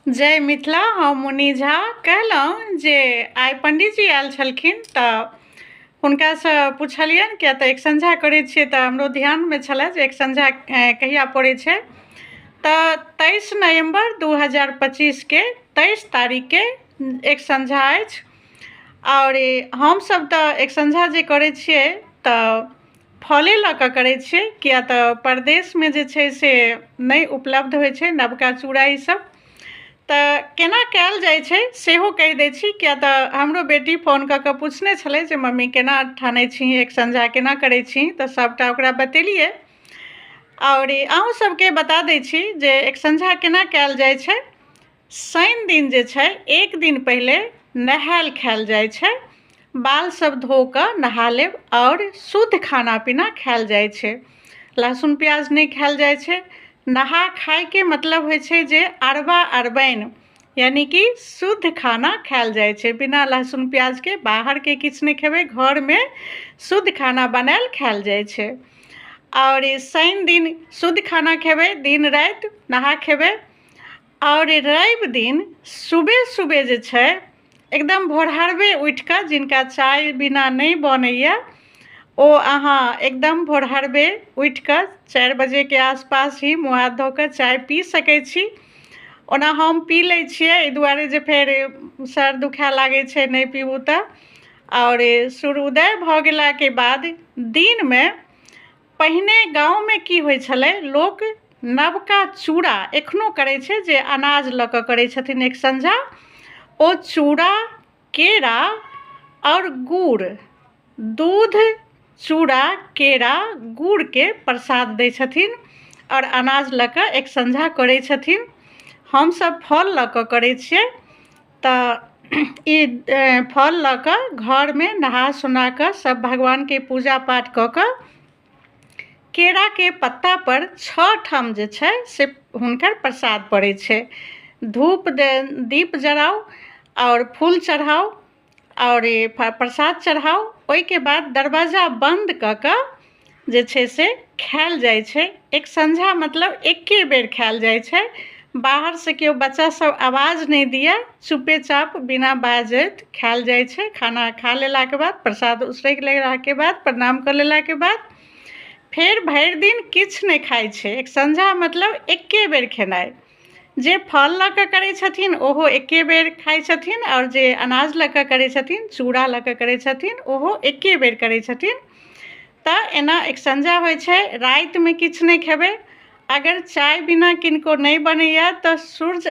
जय मिथिला। हम मुन्नी झा कहलहुँ जे आइ पंडीजी आयल छलखिन तऽ हुनकासँ पुछलियनि, किया तऽ एक संझा करै छियै तऽ हमरो ध्यानमे छलए जे एक संझा कहिया पड़ै छै। तऽ 23 नवम्बर 2025 के 23 तारीखके एक संझा अछि। आओर हमसभ तऽ एक संझा जे करै छियै तऽ फले लऽ कऽ करै छियै, किया तऽ परदेशमे जे छै से नहि उपलब्ध होइ छै नवका चूड़ा ईसभ। तऽ केना कयल जाइ छै सेहो कहि दै छी, किया तऽ हमरो बेटी फोन कऽ कऽ पुछने छलै जे मम्मी केना ठानै छी, एक संझा केना करै छी। तऽ सभटा ओकरा बतेलियै। आओर अहूँ सबके बता दै छी जे एक संझा केना कयल जाइ छै। शनि दिन जे छै एक दिन पहिले नहायल खायल जाइ छै, बाल सब धो कऽ नहा लेब आओर शुद्ध खाना पीना खायल जाइ छै, लहसुन प्याज नहि खायल जाइ छै। नहा खायके मतलब होइ छै जे अरबा अरबाइन यानी कि शुद्ध खाना खायल जाइ छै, बिना लहसुन प्याजके, बाहरके किछु नहि खेबै, घरमे शुद्ध खाना बनायल खायल जाइ छै। आओर शनि दिन शुद्ध खाना खेबै, दिन राति नहा खेबै। आओर रवि दिन सुबह सुबह जे छै एकदम भोरहरबे उठिकऽ, जिनका चाय बिना नहि बनैए ओ अहाँ एकदम भोरहरबे उठिकऽ 4 बजेके आसपास ही मुँह हाथ धो कऽ चाय पी सकै छी। ओना हम पी लै छियै एहि दुआरे जे फेर सर दुखाए लागै छै नहि पीबू तऽ। आओर सूर्योदय भऽ गेलाके बाद दिनमे पहिने गाँवमे की होइ छलै, लोक नवका चूड़ा एखनो करै छै जे अनाज लऽ कऽ करै छथिन एक संझा, ओ चूड़ा केरा आओर गुड़, दूध चूड़ा केरा गुड़के प्रसाद दै छथिन आओर अनाज लऽ कऽ एक संझा करै छथिन। हमसभ फल लऽ कऽ करै छियै। तऽ ई फल लऽ कऽ घरमे नहा सोना कऽ सब भगवानके पूजा पाठ कऽ कऽ केराके पत्ता पर 6 ठाम जे छै से हुनकर प्रसाद पड़ै छै। धूप दीप जराउ आओर फूल चढ़ाउ आओर प्रसाद चढ़ाउ। ओहिके बाद दरवाजा बन्द कऽ कऽ जे छै से खायल जाइ छै। एक संझा मतलब एके बेर खायल जाइ छै। बाहरसँ केओ बच्चा सब आवाज नहि दिए, चुपेचाप बिना बाजैत खायल जाइ छै। खाना खा लेलाके बाद, प्रसाद उसरगि लेलाके बाद, प्रणाम कऽ लेलाके बाद फेर भरि दिन किछु नहि खाइ छै। एक संझा मतलब एके बेर खेनाइ। जे फल लऽ कऽ करै छथिन ओहो एके बेर खाइ छथिन, आओर जे अनाज लऽ कऽ करै छथिन, चूड़ा लऽ कऽ करै छथिन, ओहो एके बेर करै छथिन। तऽ एना एक संझा होइ छै। रातिमे किछु नहि खेबै। अगर चाय बिना किनको नहि बनैया तऽ सूर्य